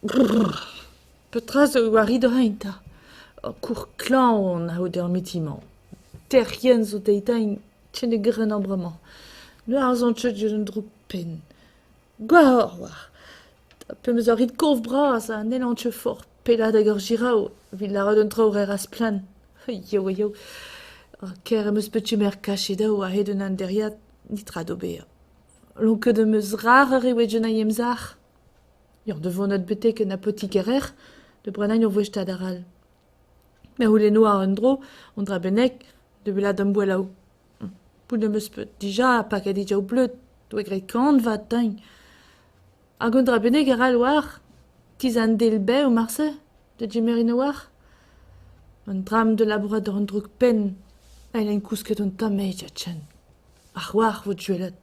Brrr petra zo war he drein 'ta ? Kour klañv on a-c'houde ar miti-mañ. Tec'hienn zo dezhi ken e grenañ bremañ. Noazh on ket diouzh un droug-penn. Gwelloc'h 'oar. P'em eus ur rit kof bras ha n'hellan ket forzh pellaat hag ur selaou evit lâret un traoù re splann. Eo eo. Kaer em eus bet kemer kachedoù a-hed un enderiad, netra d'ober. Lonket em eus rar ar re wejenn em sac'h. Ur da vonet betek un apotikerer da brenañ ur voestad arall. Me c'houlenno àr un dro an dra bennak da welet am boelaoù. Bout em eus bet dija paket e bleud doa graet kant vat din. Hag un dra bennak arall oar tizh an del bev marse da gemer oar. An dramm da labourat àr an droug-penn a c'hellen kousket un tamm chen. Ar c'hoar 'vo gwelet.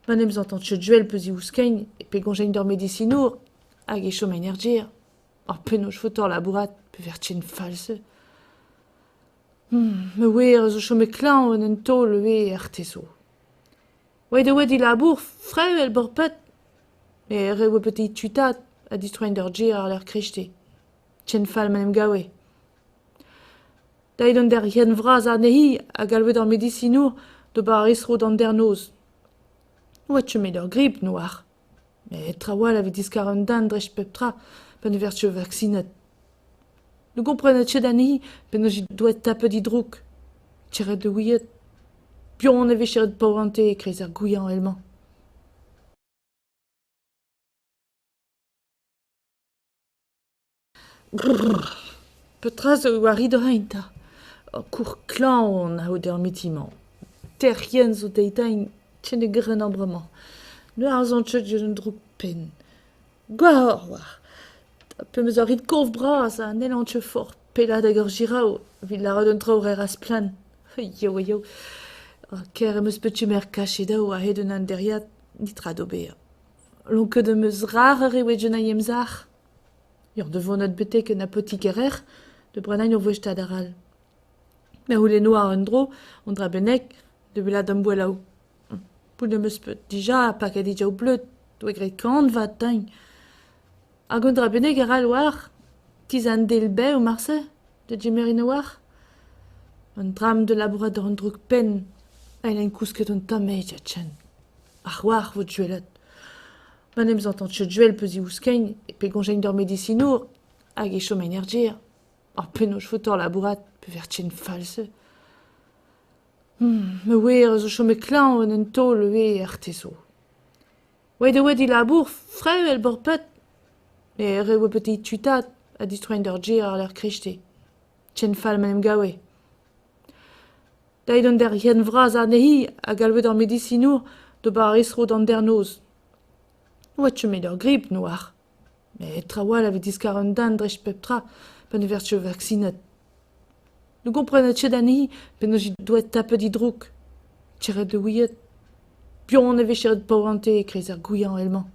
Ma n'em santan ket gwell peuzioù-skein e pegoñjein d'ur medisinour hag e chomein er gêr. Ar penaos 'faotoc'h labourat pe vec'h ken fall-se. Me 'oar zo chomet klañv en un taol ivez marteze. Oet e oa dilabour frev èl bepred met re oa bet tuitaat ha distroiñ d'ur gêr àr-lerc'h kreisteiz. Ken fall ma 'n em gave. Deuet an derc'hienn vras anezhi ha galvet ar medisinour d'ober ar istro d'hanternoz. Oa ket met ur grip n'oar. Met trawalc'h evit diskar un den dreist pep tra pa ne vez ket vaksinet. Ne gomprenet ket anezhi penaos he doa tapet he droug. Trec'het da ouiet. Piv e vije ret paourante e-kreiz ar gouiañv èl-mañ. Brrr petra zo war he drein 'ta ? Kour klañv on a-c'houde ar miti-mañ. Tec'hienn zo dezhi ken e grenañ bremañ. Noazh on ket diouzh un droug-penn. Gwelloc'h 'oar. P'em eus ur rit kof bras ha n'hellan ket forzh pellaat hag ur selaou evit lâret un traoù re splann. Eo eo. Kaer em eus bet kemer kachedoù a-hed un enderiad, netra d'ober. Lonket em eus rar ar re wejenn em sac'h. Ur da vonet betek un apotikerer da brenañ ur voestad arall. Me c'houlenno àr un dro an dra bennak da welet am boelaoù. Bout em eus bet dija paket e bleud doa graet kant vat din. Hag un dra bennak arall 'oar tizh an del bev marse da gemer a-walc'h. An dramm da labourat àr an droug-penn a c'hellen kousket un tamm chen. Ar c'hoar 'vo gwelet. Ma n'em santan ket gwell peuzioù-skein e pegoñjein d'ur medisinour hag e chomein er gêr. Ar penaos 'faotoc'h labourat pe vec'h ken fall-se. Me 'oar zo chomet klañv en un taol ivez marteze. Oet e oa dilabour frev èl bepred met re oa bet tuitaat ha distroiñ d'ur gêr àr-lerc'h kreisteiz. Ken fall ma 'n em gave. Deuet an derc'hienn vras anezhi ha galvet ar medisinour d'ober ar istro d'hanternoz. Oa ket met ur grip n'oar. Met trawalc'h evit diskar un den dreist pep tra pa ne vez ket vaksinet. Ne gomprenet ket anezhi penaos he doa tapet he droug. Trec'het da ouiet. Piv e vije ret paourante e-kreiz ar gouiañv èl-mañ.